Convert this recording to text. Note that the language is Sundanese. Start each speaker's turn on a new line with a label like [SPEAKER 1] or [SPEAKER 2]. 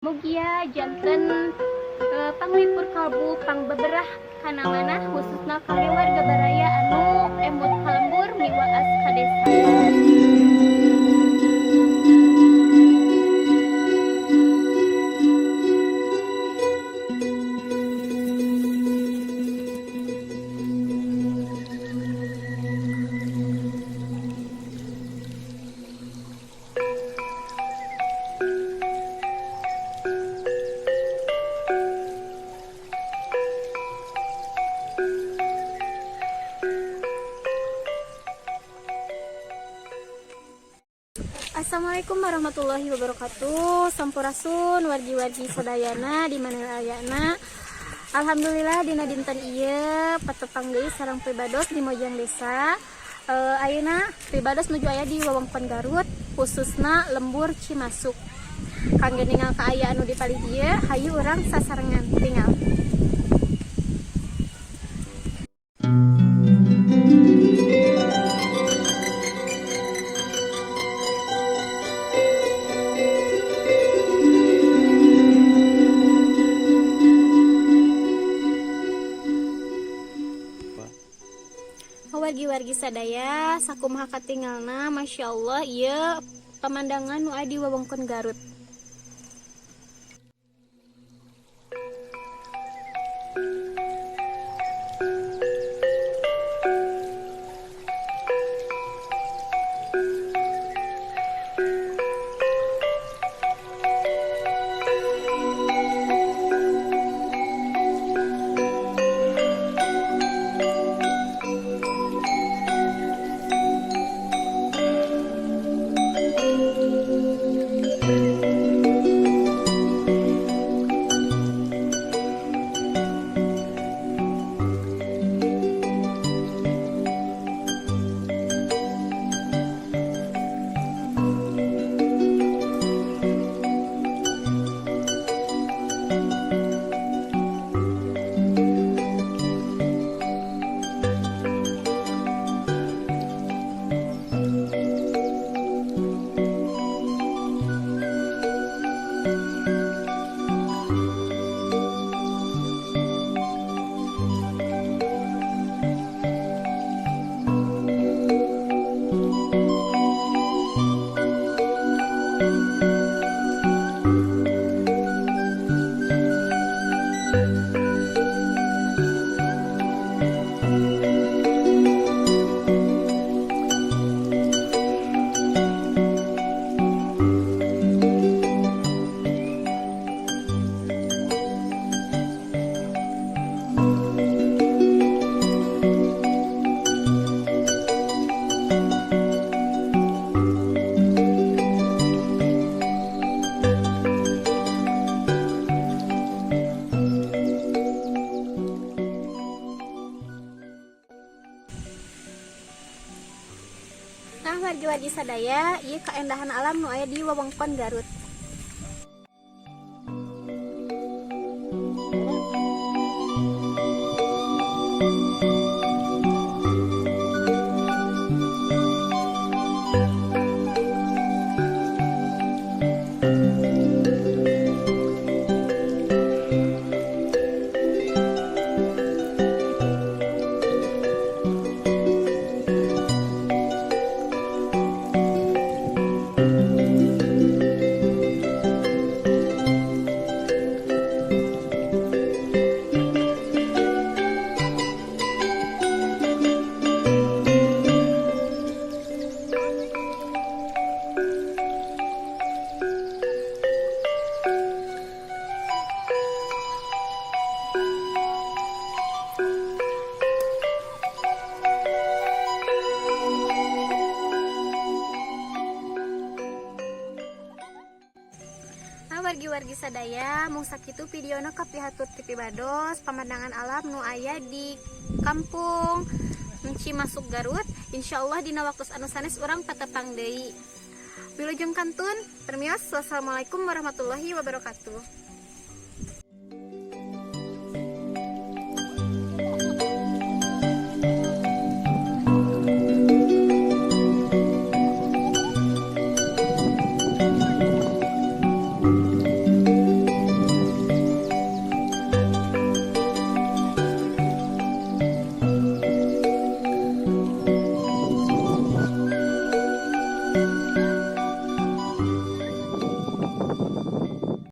[SPEAKER 1] Mugia janten panglipur kalbu, pangbeberah kana manah, khususna kangge warga baraya anu emut ka lembur miwaas ka desa.
[SPEAKER 2] Assalamualaikum warahmatullahi wabarakatuh. Sampurasun wargi-wargi sadayana di mana ayana. Alhamdulillah, dina dinten ieu patepang deui sareng pribados di Mojang Desa. Ayeuna pribados nuju aya di wewengkon Garut, khususna lembur Cimasuk. Kangge ningal kaayaan nu di palih dieu, hayu urang sasarengan tingal. Wargi-wargi sadaya, sakumaha katingalna, Masya Allah, ieu pemandangan nu aya di wewengkon Garut. Nah, wargi-wargi sadaya, ieu kaendahan alam nu aya di wewengkon Garut. Nah, wargi-wargi sadaya, mung sakitu videona kapihatur ti pribados pemandangan alam nu aya di kampung Cimasuk, Garut. Insyaallah dina waktu anu sanes urang patepang deui. Wilujeng kantun, permios. Wassalamualaikum warahmatullahi wabarakatuh.